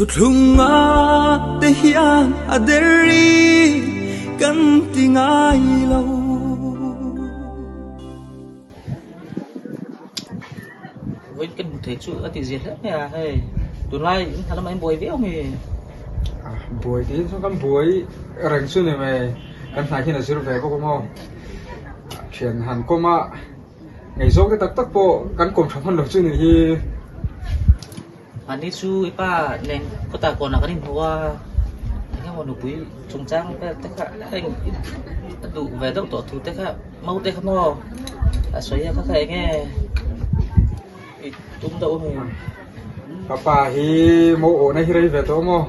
Thuthlunga te hian a der i kan ti ngai lo. Vawiin kan hmu thei chu a tih zia hle mai a hei tunlai in hna lamah in buai viau mi. Buai tiin chuan kan buai reng chu ni mai kan hnai hian a zir ve bawk a maw thian han kawm a ngaihzawng te tak tak pawh kan kawm tha hman lo chu ni hi. Mahni chu i pa nen kawtah kawnah kan inhmu a, eng emaw nupui chungchang vel te kha heng a duh ve deuh tawh thu te kha mau te kha maw a sawi a kha kha eng nge i tum deuh ami? Ka pa hi mau awhna hi rei ve tawh maw?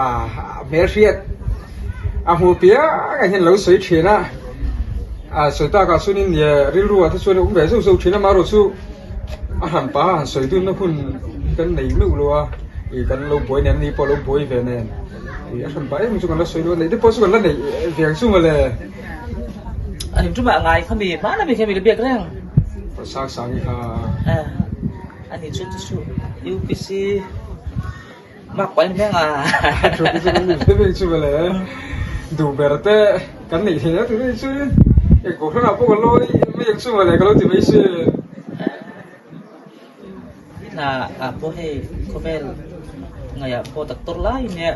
Ah hmelhriat a hmuh piang ah hian lo sawi thin a, ah sawi takah chuanin rilru ah te chuan a awm ve zauh zauh thin a, amaherawhchu A hran pa han sawi dunna hun hi kan nei meuh lo a, ih kan lo buai nen ani pawh a lo buai ve nen, ih a hran pa em chu kan la sawi lo a, neih te pawh chu kan la neih ve ang chu mawle. A hlim ṭum ah ngai kha mi hmana mi kha mi la biak reng. Sang sang i kha. Ani chu chu chu UPC mak pawh a ni hmeng a. Chu chu kan ni ve ve chu mawle, duh ber te kan neih theih a tih chu in eng kohhran ah pawh kan lo mai ang chu mawle ka lo ti mai si. Hna ah pawh hei khawvel ngaihah pawh doctor lai nia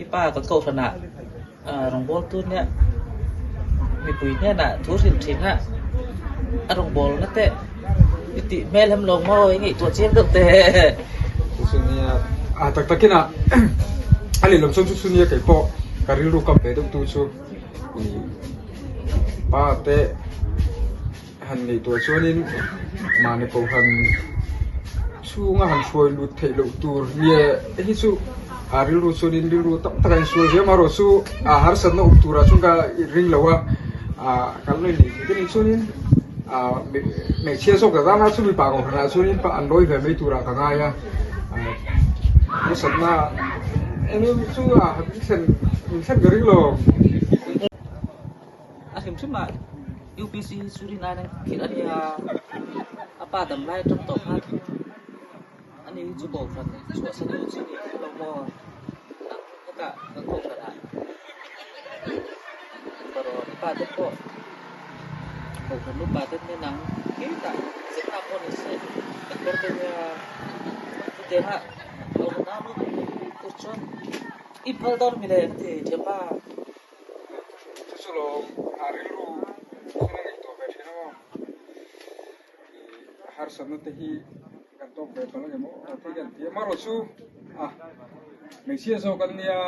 i pa kan kohhran ah rawngbâwl tu nia mipui hnenah thu hrilh thin a a rawngbâwl na te i tih hmel hem lo maw i ngaihtuah chiang deuh teh. Chu chu nia a tak takin a a lehlam chuan chu chu nia kei pawh ka rilru kam ve deuh tu chu ih pa te han ngaihtuah chuanin mahni kohhran chhunga han hruai lut theih loh tur nge hi chu a rilru chuanin rilru tam tak a insual viau amaherawh chu a harsatna awm turah chuan ka ring lo a ah kan lo inneih theih te nih chuanin ah hmeichhia zawk tak zana chu mipa kohhranah chuanin an lawi ve mai turah ka ngai a ah harsatna eng emaw chu a han thlen thlen ka ring lo. A hrim hrim ah UPC hi chu rin aiin an khirh a nia, a pa dam lai atang tawh khan ani hi chu kohhran chhuahsan emaw chi ni lo maw hetah kan kohhran ah erawh i pa te pawh kohhran upa te nen ang khitah zirna pawh ni se doctor te nia chutiang a kohhran a lut tur chuan i phal dawn mi le ka ti thiam a. Chu chu lo a rilru thil a ngaihtuah ve thin a maw? Ih harsatna te hi kan tawk ve palh ang em aw tih kan ti a, amaherawhchu a hmeichhia zawk an nia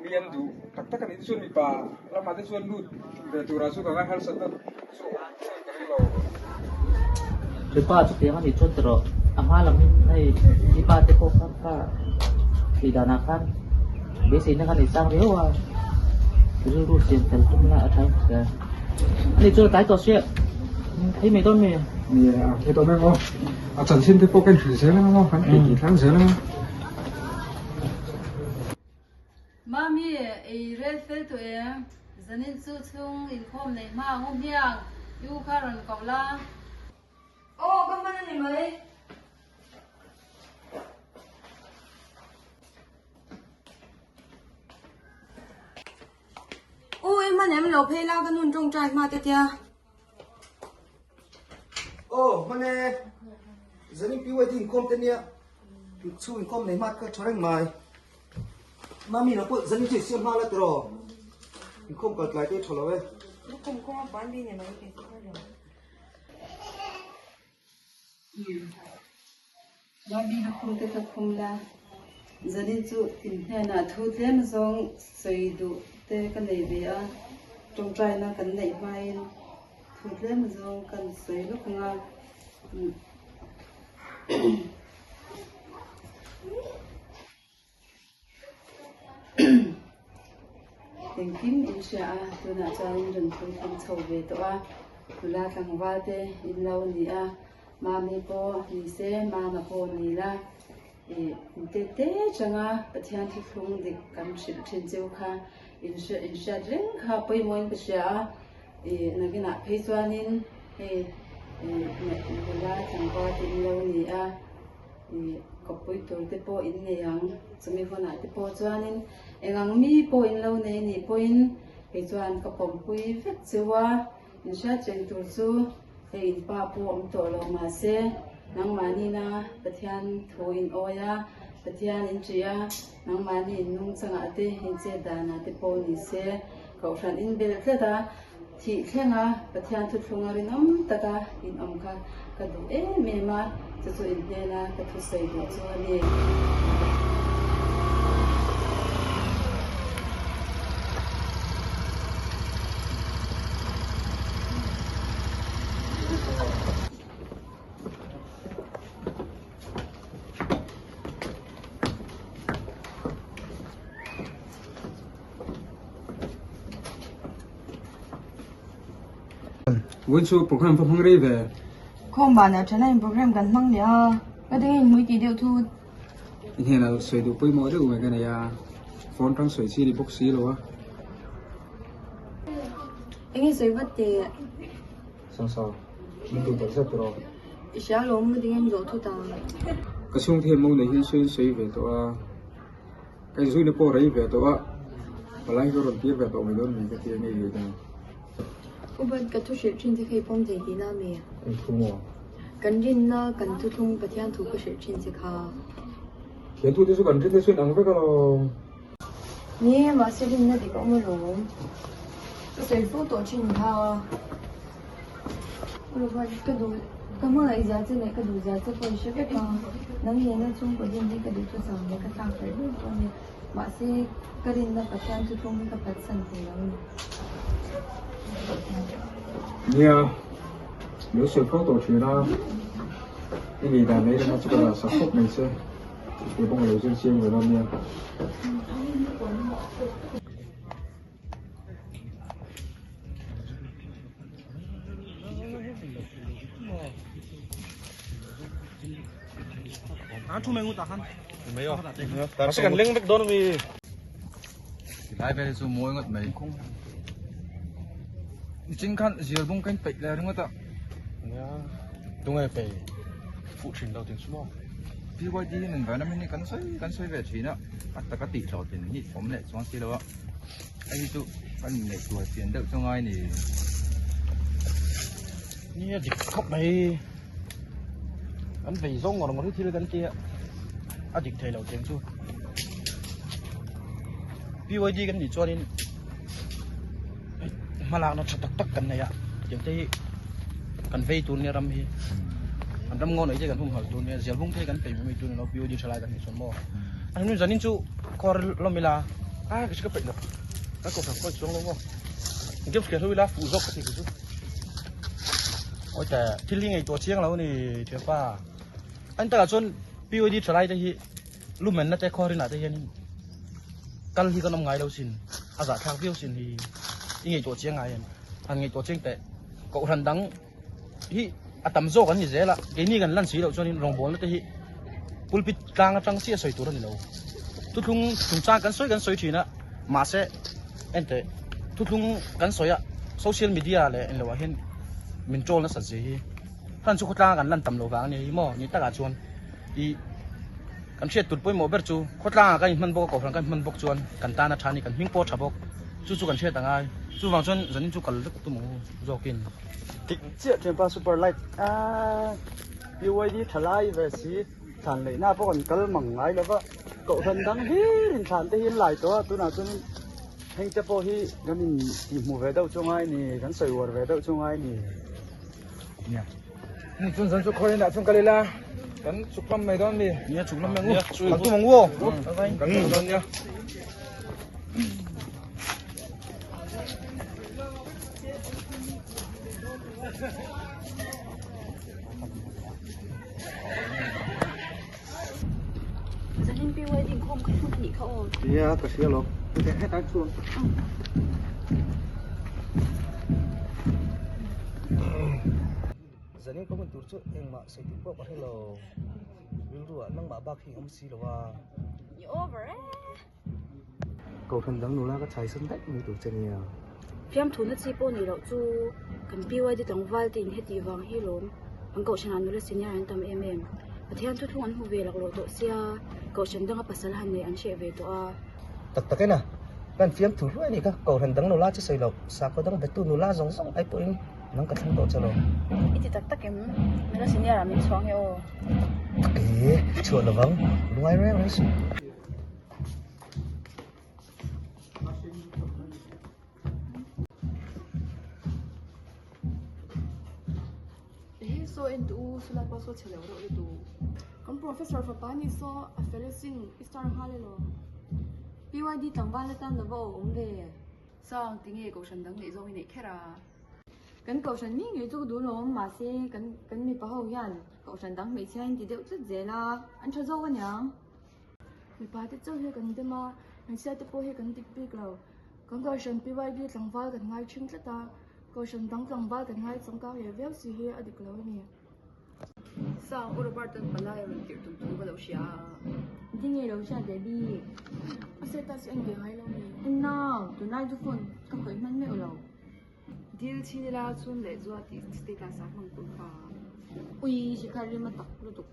mi an duh tak tak a nih te chuan mipa lamah te chuan lut ve turah chu ka ngai harsatna chu a awm chuan ka ring lo. Mipa chutiang a nih chuan tawh a hma lam in hei mipa te pawh khan kha tih danah khan Beiseina kha nei sang riau a, rilru siam fel tum la a tha in hria. Ani chu a tlai tawh sia, thei mai dawn mi? Nia, a thei tawh mai maw? A chanchin te pawh ka inhrilh zel ang maw? Kan tih tih thlang zel ang. Mami, ei rel fel tawh em? Zanin chu chhung inkhawm nei hma ang u hmiang, i u kha rawn koh la. Aw, ka hman a ni mai. U i hman em lo phei la ka nun tawngtai hma te tia. Aw hman e zanin PYD inkhawm te nia chhung inkhawm nei hmat ka tha reng mai. Mami lo pawh zanin chu i siam hma la tiraw inkhawm kal tlai te tha lo e. Lukhum kawng a ban bi ni mai kei chu ka lo. Mami lukhum te kha khum la, zanin chu in hnenah thu tlem zawng sawi duh te ka nei ve a, tawngtaina kan neih hmain thu tlem zawng kan sawi lawk ang a. Engkim in hria a, tunah chuan rawn puitling chho ve tawh a, nula tlangval te in lo ni a, mami pawh ni se mama pawh ni la, ih in te te changa Pathian thuthlung dik kan hrilh thin cheu kha in hria in hriat reng kha pawimawhin ka hria a, ih nakinah phei chuanin hei ih nula tlangval te in lo ni a, ih. kawppui tur te pawh in nei ang. Chumi hunah te pawh chuanin eng ang mi pawh in lo nei nih pawhin kei chuan ka pawmpui vek cheu a, in hriat reng tur chu hei in pa pawh awm tawh lo mahse nangmahnina Pathian thu in awi a, Pathian in ṭih a, nangmahni in nungchangah te in chet danah te pawh ni se Kohhran in belh tlat a. Thih thlenga Pathian thuthlunga rinawm taka in awm kha ka duh em em a, chu chu in hnena ka thusawi duh chu a ni. Vawiin chu program va hmang rei ve. Khawm banah ṭhana in program kan hmang leh a, ka ding in hmui tih deuh thut. I hnenah sawi duh pawimawh deuh mai ka nei a, phone ṭang sawi chi ni bawk si lo a. Enge sawi vat teh? Sawmsawm, min duh tak zet rawh. I hria alawm, ka ding in zawh thut ang. Ka chhungte hian mo nei hian sawi in sawi ve tawh a. Ka inzuina pawh rei ve tawh a, palai hi ka rawn tir ve tawh mai dawn mai ka ti a ngei ngei ta. Upat ka thu hrilh thin che kha i pawm thei tihna a mi? Eng thu maw? Kan rinna kan thuthlung Pathian thu ka hrilh thin che kha. Thian thu te chu kan rin te chu in ang vek alawm. Ni, mahse rinna dik a awm alawm. Ka sawi fo tawh thin kha. Robert, ka duh, ka hmangaih zia che leh ka duh zia che pawh i hre vek a, nang nena chhungkaw din hi ka duh chu chang leh ka tlak reh ber pawh a ni. Mahse, ka rinna Pathian chu tlawm hi ka phatsan thei lo a ni. Nia, lo sawi fo tawh thin a, i ngei dan leh i rinna chu ka dah sak khawp mai che, kei pawh ka lo zir chiang ve lo nia. Tilai vel hi chu mawi ngawt mai nichin khan zial bung ka in peih leh ringawt a nia tunge peih fuh thin lo tin chu maw PYD hian environment hi kan sawi kan sawi ve thin a a taka tih hlawh tin hi awm leh chuang si lo a hei hi chu kan inneih tur chian deuh chu ngai ni. Nia dik khawp mai kan vei zawng ngawr ngawr hi thil kan tia a dik thei lo tiang chu PYD kan nih chuanin hmalakna tha tak tak kan nei a tiang te hi kan vei tur nia ram hi an ram ngaw nei te kan humhalh tur nia zial bung te kan peih mai mai tur ni lo PYD tha lai kan nih chuan maw a hnu zanin chu kawr lawm ila a ka hre ka peih lo ka kohhran kawi chuang lo maw games khel ho ila fuh zawk ka ti chu awite thil hi ngaihtuah chiang lo a ni thianpa an takah chuan PYD tha lai te hi Lumenna te khuarinah te hianin kal hi kan awm ngai lo sin, a zahthlak viau sin hi i ngaihtuah chiang ngai em? Han ngaihtuah chiang teh, kohhran dang hi a tam zawk an ni zel a, keini kan lan si loh chuanin rawngbawlna te hi pulpit tlang atang chiah sawi tur a ni lo. Thuthlung chungchang kan sawi kan sawi thin a, mahse enteh thuthlung kan sawi a social media leh englo ah hian min troll nasat zia hi hran chu khawtlang a kan lan tam lo vang a ni hi maw ni takah chuan. I kan hriat tur pawimawh ber chu khawtlangah kan inhman bawk a, kohhran kan inhman bawk chuan kan tan a tha a ni, kan hming pawh a tha bawk. Chu chu kan hriat a ngai. Chuvang chuan zanin chu kal vek tum ang u zawkin. Dik chiah thianpa super light a BYD tha lai ve si thlan leihna pawh kan kal mang ngai lova kohhran dang hlir in thlan te hi an lai tawh a tunah chuan heng te pawh hi kan in tihhmuh ve deuh chu ngai ni kan sawi uar ve deuh chu ngai ni. Nia. Ni chun zan chu khawi inah chuan kal ila kan chuk lam mai dawn mi. Nia chuk lam mai ngu. Kan tum ang u aw. Kan tum dawn nia. Zanin pi wedding khawm kha hmun anih kha aw. Nia ka hria lo. Hetah chuan. Zanin ka hun tur chu engmah sawi tih pawh ka hre lo. Rilru ah nangmah bak hi awm si lo a. I over e. Kohhran dang nula ka chhai san daih mai tur che nia. Fiamthuna chi pawh nih loh chu kan PYD tlangval te in hetih vang hi lawm. An kohhran ah nula senior an tam em em. Pathian thuthlung an hmu ve laklawh tawh sia, Kohhran danga pasal han nei an hreh ve tawh a. Tak tak ena, kan fiamthu hluai a nih kha, Kohhran dang nula chu sawi lo, sakhaw dang betu nula zawng zawng ai pawhin nang ka thleng tawh che lo. I ti tak tak em? Nula senior ah min chhuang e aw. Tak e, chhuah lovang, lungai reng reng suh. Ehe saw en tu u, sulai pawh saw chhe lo reuh lutu. Kan professor fapa ni saw a fel asin, i star nghal elaw? PYD tlangval atan lova aw awm ve. Sang, tinge kohhran dang neih zawng i neih kher a? Kan kohhran mi ngei chu ka duh lawm, mahse kan kan mipa ho hian kohhran dang hmeichhia in ti deuh tlat zel a, an tha zawk aniang. Mipa te chauh hi kan dem a, hmeichhia te pawh hi kan dik bik lo. Kan kohhran PYD tlangval kan ngai thin tlat a, kohhran dang tlangval kan ngai changkang leh viau si hi a dik lo a ni. Sang, U Robert-a'n palai a rawn tirh tum thu ka lo hria a. Tinge lo hriat leh bik? A status en ve ngai lo mi? En nau, tunlai chu phone ka khawih hman meuh lo. Dil chhin ila chhun leh zua tih status ah hmang tur kha. Ui, Shikhar rim a tak lutuk.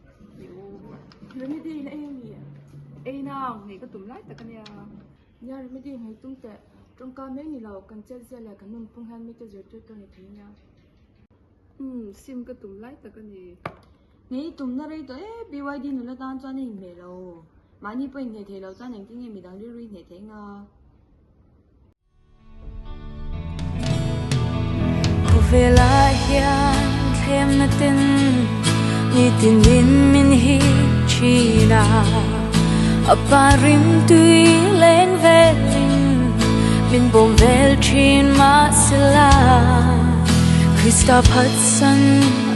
Remedy in ei ami? Ei nau, ngei ka tum lai tak ania. Nia Remedy ngei tum teh, tawngka mai ni lo, kan chet zia leh kan nunphung hian mite zirtir tur ni thei nia. Umm, sim ka tum lai tak ani. Ngei tumna rei tawh e, BYD nula tan chuan a inhmeh lo. Mahni pawh inhmeh thei lo chuan engtin nge midang rilru i hneh theih nga? Khawvelah hian thlemna ten nitin in min hip thin a, a pa rimtui leng velin min bawm vel thin mahsela Krista phatsan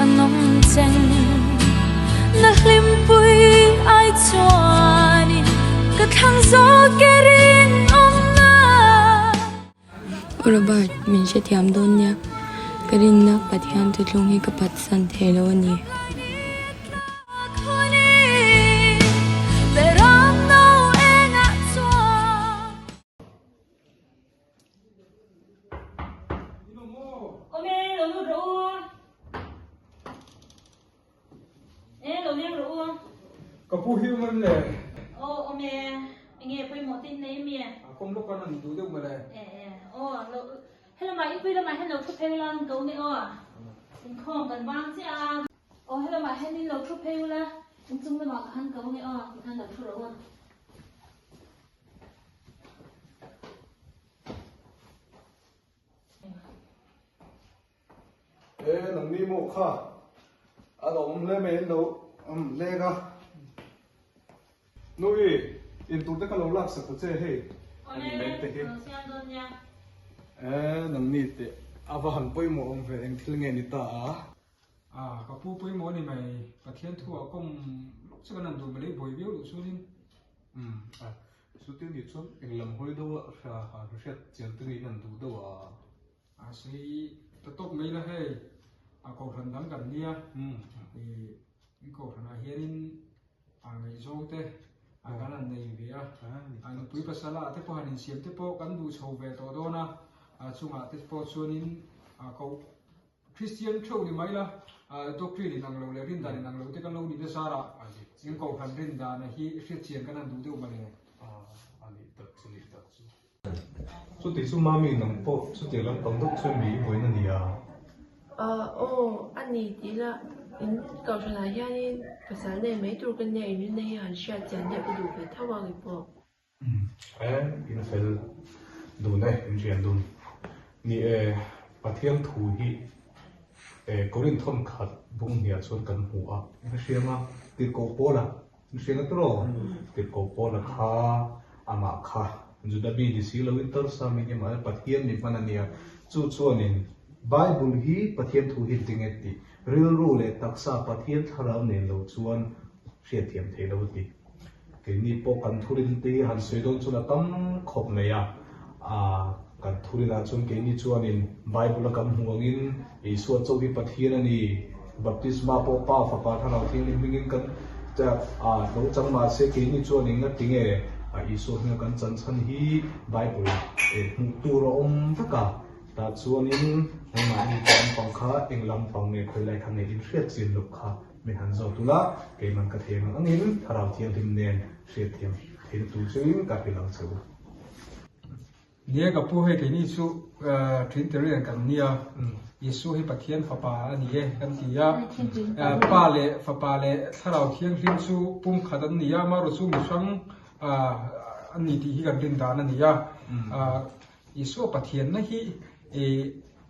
a nawm cheng na hlimpui ai chuanin ka thlang zawk e rinawmna. U Robert, min hrethiam dawn nia, ka rinna Pathian thuthlung hi ka phatsan thei lo a ni. Awm e, lo lut rawh u. E, lo leng rawh u. Ka pu hi awm em le? Aw, awm e. Enge pawimawh te in nei mi? A kawm lawk a nan duh deuh mawle. E, e, aw, lo, helama inpui lamah hian lo thu phei ula an ko ni aw. Inkhawm kan vang chiah a. Aw, helama hian in lo thu phei ula, inchung lamah ka han ko ni aw, tikhan lo thu rawh u. E nangni maw kha a lo awm hle mai in lo awm leng a. Nui, in tur te ka lo lak sak ta che hei. Awle, ka lo siam dawn nia. E nangni teh a va han pawimawh awm ve eng thil nge ni ta a? A, ka pu pawimawh a ni mai, Pathian thu ah kawm lawk che kan han duh malei buai viau loh chuanin. Umm a, chuti nih chuan eng lam hawi deuh a hria han hriat chian te ngeiin an duh deuh a. A sawi ta tawp mai la hei, a kohhran dang kan nia, i in kohhran ah hianin a ngaihzawng te a kan han nei ve a, a nupui pasal ah te pawh han insiam te pawh kan duh chho ve tawh dawn a, a chungah te pawh chuanin a koh Kristian theuh ni mai la, doctrine in ang lo leh rindan in ang lo te kan lo nih na zarah in kohhran rindan hi hriatchian kan han duh deuh mawle. A nih tak chu nih tak chu. Chuti chu mami nang pawh chutiang lampang deuh chuan mi i buaina nia. Aw a ni tih la in kohhranah hianin pasal nei mai tur ka nia in rinna hi han hriatchian deuh ka duh ve tho ang i pawh. E, in fel dun e, in rian dun. Ni e, Pathian thu hi e, Korinth thawn khat bung hniah chuan kan hmu a. In hriang a, Tirhkoh Paula, in hriang a tiraw? Tirhkoh Paula kha amah kha Juda mi ni si loin Tarsa mi ni mah Pathian mi hman a nia. Chu chuanin Bible hi Pathian thu hi engtin nge tih rilru leh taksa Pathian thlarau nen lo chuan hriatthiam theih lo a ti. Keini pawh kan thurin te hi han sawi dawn chuan a tam khawp mai a, aah kan thurin ah chuan keini chuanin Bible a kan hmuh angin Isua chauh hi Pathian a ni, Baptisma pawh Pa, Fapa, Thlarau Thianghlim hmingin kan aah lo chang mahse keini chuanin ngatinge Isua hminga kan chan chhan hi Bible ah hmuh tur a awm vek a, tah chuanin nangmahni pawh an pang kha eng lampang nge khawilai kha nge inhriat chian loh kha. min han zawt ula, keiman ka thei ang angin Thlarau Thianghlim nen hriatthiam theihna tur chuin ka hrilh ang che u. Nia ka pu hei keini chu Trinitarian kan nia, Isua hi Pathian fapa a ni e kan ti a, Pa leh Fapa leh Thlarau Thianghlim chu pumkhat an ni a, amaherawhchu chu mi hrang a ni tih hi kan rin dan a ni a, Isua Pathianna hi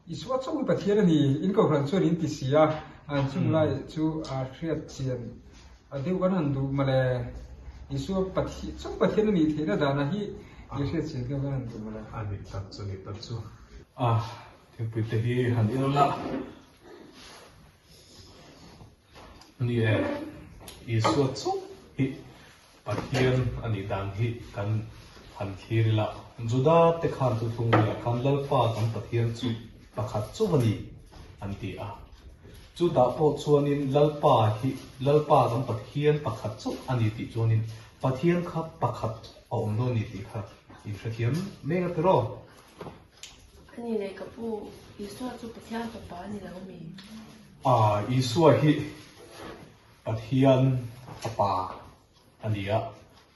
Isua chauh hi Pathian a ni, in kohhran chuan in ti si a, an chung lai chu a hriat chian a deuh kan han duh mawle. Isua Pathian chauh Pathian a nih theihna dana hi i hriat chian deuh kan han duh mawle. A nih tak chu nih tak chu. A, thingpui te hi han in la. Ni e, Isua chauh hi Pathian a nih dan hi kan han thlir ila. Juda te khan chu thunglaiah khan Lalpa kan Pathian chu pakhat chauh a ni an ti a. Chutah pawh chuanin Lalpa hi Lalpa kan Pathian pakhat chauh a ni tih chuanin Pathian kha pakhat a awm dawn a ni tih kha inhrethiam mek a tiraw? A ni leh ka pu, Isua chu Pathian fapa a ni lo mi? A, Isua hi Pathian fapa a ni a,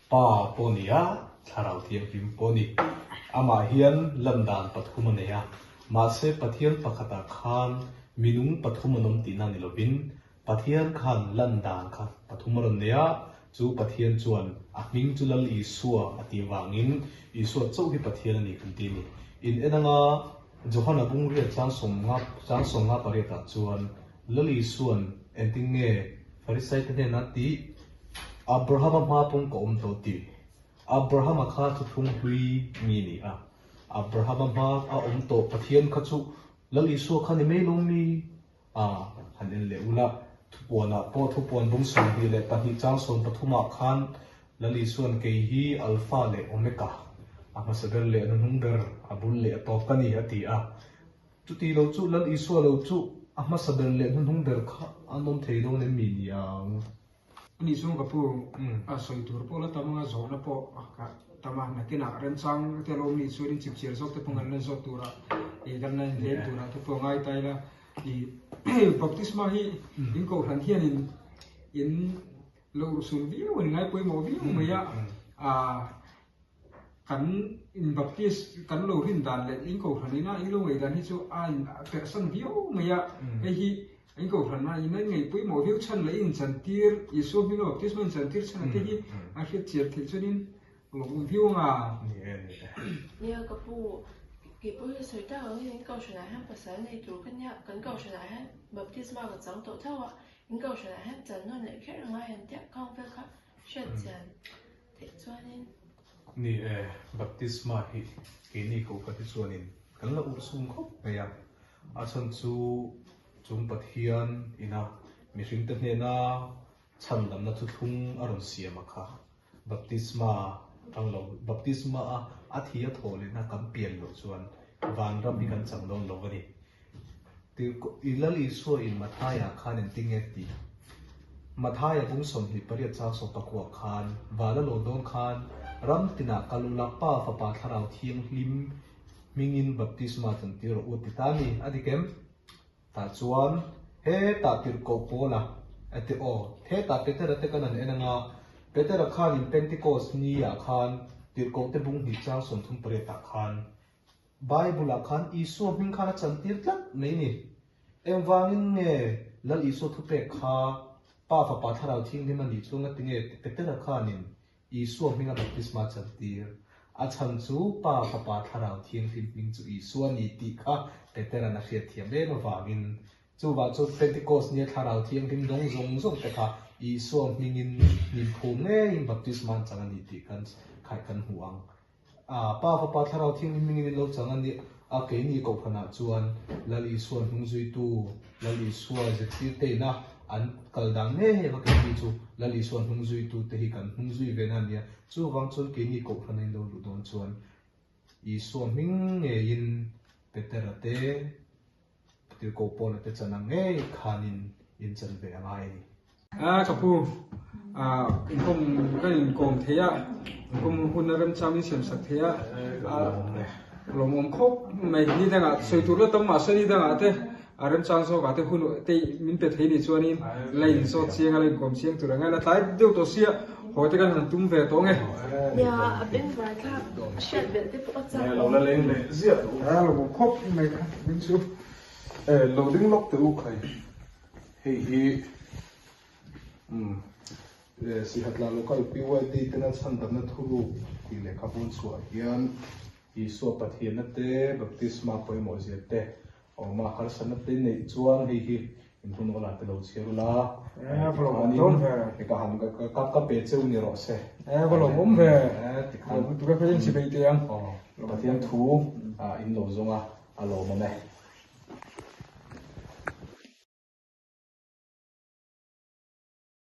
Pa pawh a ni a, Thlarau Thianghlim pawh a ni. Amah hian landan pathum a nei a, mahse Pathian pakhatah khan minung pathum an awm tihna ni lovin Pathian khan lan dan kha pathum a rawn nei a, chu Pathian chuan a hming chu Lal Isua a tih vangin Isua chauh hi Pathian a ni kan ti a ni. In en anga Johana Bungriat chang sawmnga chang sawmnga pariatah chuan Lal Isua'n engtin nge Farisaite hnena tih Abrahama hma pawng ka awm tawh tih Abrahama kha thuthlung hlui mi a ni a, Abrahama hma a awm tawh Pathian kha chu Lal Isua kha ni mai lo mi? A han en leh ula, thupuanah pawh thupuan bung 22 chang 13 ah khan Lal Isua'n kei hi Alpha leh Omega, a hmasa ber leh a hnuhnung ber, a bul leh a tawp ka ni a ti a. Chuti lo chu Lal Isua lo chu a hmasa ber leh hnuhnung ber kha an awm thei dawn em mi niang? Ani chuan ka pu a sawi tur pawh la tam anga zawhna pawh ka tam a, nakinah remchang te lo awm nih chuanin chipchiar zawk te pawh kan la zawt tura ih kan la inleng tura te pawh ngai ta ila ih baptisma hi in kohhran hianin in lo urhsun viau a ni ngai pawimawh viau mai a, ah kan in baptist kan lo rin dan leh in kohhran ina in lo ngaih dan hi chu a in perhsan viau mai a, hei hi In kohhranna in a ngaih pawimawh viau chhan leh in chantir, Isua hminga baptisma in chantir chhan a te hi a hriat chian theih chuanin lawmawm viau ang a. Ni e, ni e. Nia ka pu, kei pawh hi sawi tak angin in kohhranah hian pasal nei tur ka nia, kan kohhranah hian baptisma ka chang tawh tho a, in kohhranah hian chan nawn leh kher angai an tia khang vel kha hriat chian theih chuanin. Ni e, baptisma hi keini kohhran hi chuanin kan la urhsum khawp mai a, a chhan chu Chung Pathian ina mihringte hnena chhandamna thuthlung a rawn siam a kha baptisma tang lo, baptisma a a thi a thawh lehna kan pian loh chuan vanram hi kan chang dawn lo a ni. I Lal Isua in Mathaia khan engtin nge tih? Mathaia bung 28 chang 19 khan van a lawn dawn khan ram tinah kal ula Pa Fapa Thlarau Thianghlim hmingin baptisma chantir rawh u a ti ta a ni. A dik em? Tah chuan hetah tirhkoh Paula a ti aw, hetah Petera te kan han en anga, Petera khanin Pentecost ni ah khan tirhkoh te bung hnih chang 38 ah khan Bible ah khan Isua hming khan a chantir tlat mai ni. Engvangin nge Lal Isua thupek kha Pa Fapa Thlarau Thianghlim a nih chu ngatinge Petera khanin Isua hminga baptisma chantir. A chhan chu Pa, Fapa, Thlarau Thianghlim hming chu Isua a ni tih kha Petera'n a hriatthiam em avangin chuvah chuan Pentecost nia Thlarau Thianghlim dawng zawng zawng te kha Isua hmingin hnim phum ngeiin baptisma an chang a ni tih kan khaih kan hmu ang. A Pa Fapa Thlarau Thianghlim hmingin in lo chang a ni a, keini Kohhranah chuan Lal Isua hnung zuitu, Lal Isua zirtirte ina an kal dan ngei ngei va keini chu Lal Isua hnung zuitu te hi kan hnung zui ve na a nia. Chuvang chuan keini Kohhrana in lo luh dawn chuan Isua hming ngeiin Petera te, Tirhkoh Paula te chan ang ngei khanin in chan ve a ngai a ni. A ka pu, inkhawm kan inkawm thei a, inkhawm hun a remchang in siam sak thei a, lawmawm khawp mai. Ni dangah sawi tur la tam mahse ni dangah te A remchang zawk ah te hun te min pe thei nih chuanin la inzawt chiang a, la inkawm chiang tur ang a, la tlai deuh tawh sia haw te kan han tum ve tawh nge. Nia, a bengvar thlak hriat belh te pawh a chak awm. Lo la leng leh ziah duh. A lo awm khawp mai kha min chu. E, lo ding lawk teh u khai. Hei hi umm Sihatla Local PYD tena chhandamna thuruk tih lehkhabu an chhuah hian Isua Pathianna te, baptisma pawimawh zia te a awm a, harsatna te neih chuan hei hi in hun awlah te lo chhiar ula, tikhanin ka han ka pe cheu ni rawh se. E va lawmawm ve, tikhan ka in chibei teh ang. Pathian thu in lo zawng a, a lawmawm e.